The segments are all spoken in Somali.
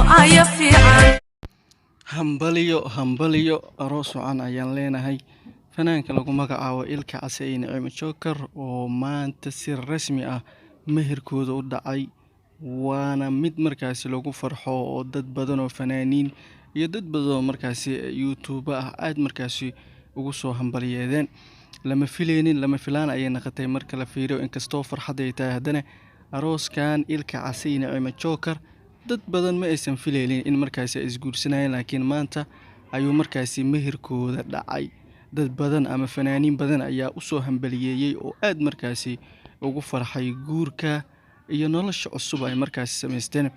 aya fiican. Hambaliyo, hambaliyo, aroos wacan ayaan leenahay fanaanka lagu magacaabo Ilka Case iyo Nicimo Joker oo maanta si rasmi ah meherkooda u dhacay. Waana mid markaasi lagu farxo oo dad badan oo fanaaniin iyo dad badan oo markaasi YouTuber ah aad markaasi ugu soo hambaliyeedeen. Lama fileynin, lama filaan ayay noqotay marka la fiiriyo, inkastoo farxad ay tahay haddana arooskan Ilka Case iyo Nicimo Joker dad badan ma aysan fileynin in markaasi ay isguursanayeen, laakiin maanta ayuu markaasi meherkooda dhacay. Dad badan ama fanaaniin badan ayaa usoo hambaliyeeyey oo aad markaasi ugu farxay guurka iyo nolosha cusub ay markaasi samaysteen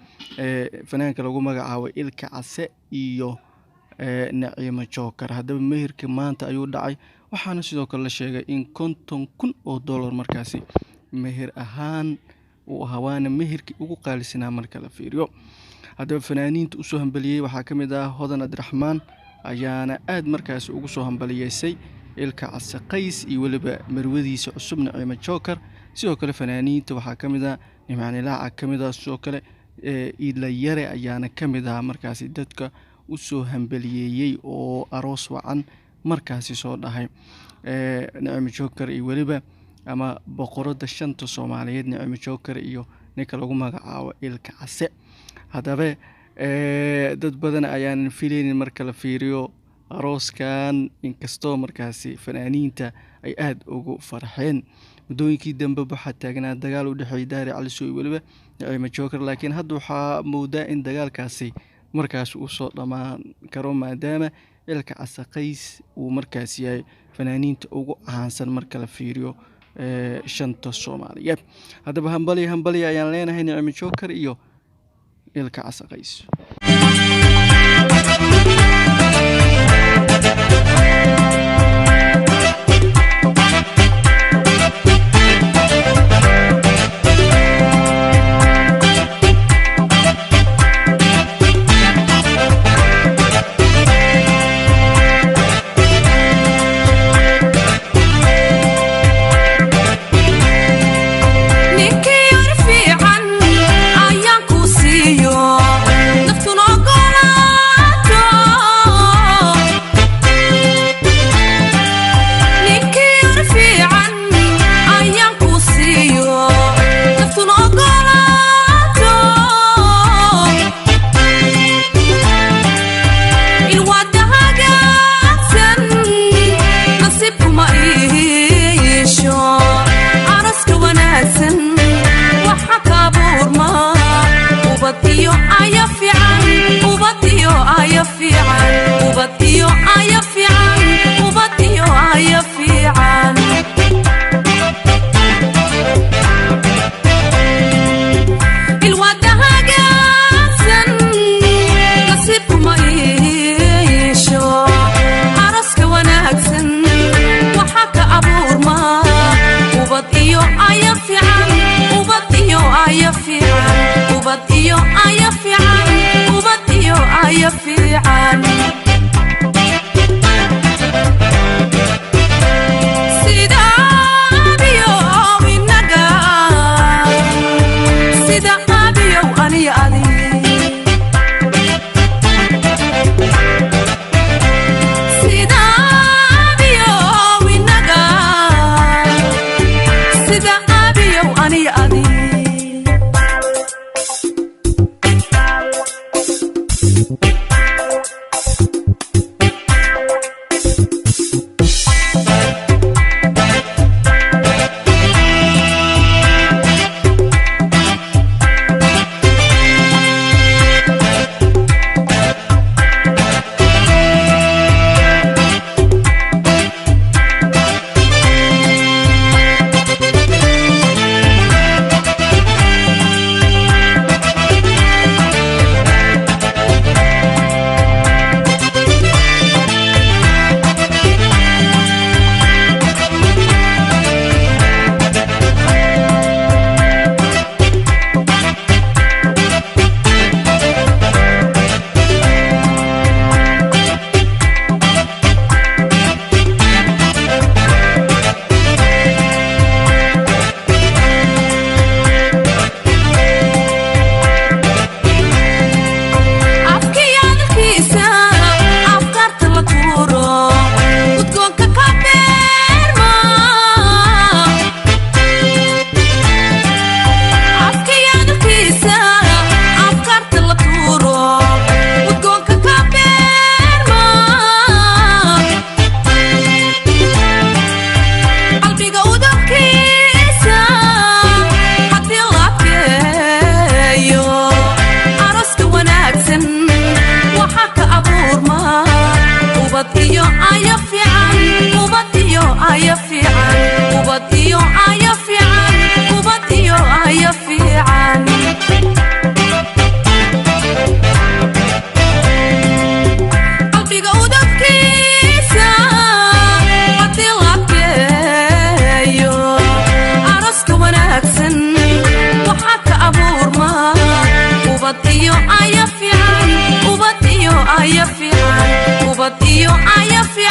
fanaanka lagu magacaabo Ilka Case iyo Nicimo Joker. Haddaba meherka maanta ayuu dhacay, waxaana sidoo kale la sheegay in 50,000 oo dollar markaasi meher ahaan uu ahaa, waana meherkii ugu qaalisanaa marka la fiiriyo. Haddaba fanaaniinta usoo hambaliyey waxaa ka mid ah Hodan Abdiraxmaan ayaana aad markaasi ugu soo hambaliyeysay Ilka Case Qays iyo weliba marwadiisa cusub Nicimo Joker. Sidoo kale fanaaniinta waxaa ka mid ah Nimcaan Ilaaca ka mid ah, sidoo kale Iidla Yare ayaana ka mid ah markaasi dadka usoo hambaliyeeyey oo aroos wacan markaasi soo dhahay Nicimo Joker iyo weliba ama boqoradda shanta Soomaaliyeed Nicimo Joker iyo ninka lagu magacaabo Ilka Case. Haddaba dad badan ayaanan fileynin marka la fiiriyo arooskan, inkastoo markaasi fanaaniinta ay aad ugu farxeen. Muddooyinkii dambe waxaa taagnaa dagaal u dhexeeyay Daari Cali Sow iyo weliba Nicimo Joker, laakiin hadda waxaa moodaa in dagaalkaasi markaas uu soo dhammaan karo, maadaama Ilka Case Qays uu markaas yahay fanaaniinta ugu caansan marka la fiiriyo shanta Soomaaliyeed. Haddaba hambaliyo, hambaliyo ayaan leenahay Nicimo Joker iyo Ilka Case Qays. Ninkii yar fiican ayaan ku siiyo, naftuna ogolaato. Ninkii yar fiican ayaan ku siiyo, naftuna ogolaato. Ilwaada hagaagsan nasiibkuma iisho, araska wanaagsan waxa ka abuurma ubad iyo aya fiican, ubad iyo aya fiican, ubad iyo aya fiican, ubad iyo aya fiican. Ilwaada hagaagsan nasiibkuma iisho, araska wanaagsan waxa ka abuurma ubad iyo aya fiican, ubad iyo aya fiican, ubad iyo aya fiican, ubad iyo aya fiican. Sida abiyow inaga, sida abiyow aniyo adi, sida abiyow inaga, sida abiyow aniyo adi. Ubad iyo aya fiican, ubad iyo aya fiican, ubad iyo aya fiican.